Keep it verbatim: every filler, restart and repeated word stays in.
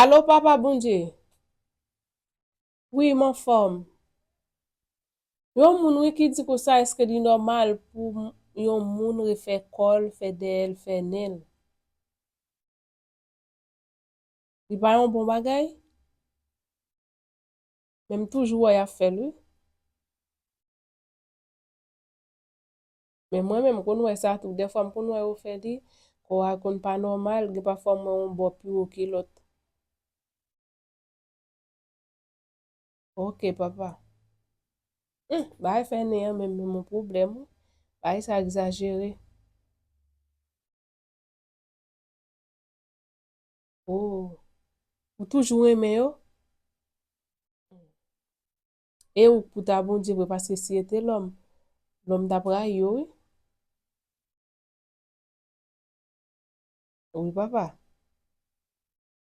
Alo, Papa Bondye. Wi, m anfòm. Yon moun, wi, ki di konsa, èske li nòmal pou m- yon moun refè kò l, fè dèyè l, fè nen l? Li pa yon bon bagay? Men m toujou wè y ap fè l, wi. Men mwen menm, m konn wè sa tou. Dèfwa, m konn wè yo fè li, kò a konn pa nòmal, gen pafwa m wè yon bò pi wo ke lòt. Ok, papa. Hum, bagay fè nen an menm, menm yon pwoblèm, wi. Bagay sa egzajere. Oh. Ou toujou renmen yo? E ou k pou ta Bondye vre, paske si e te lòm, lòm t ap rayi yo, wi. Wi, papa.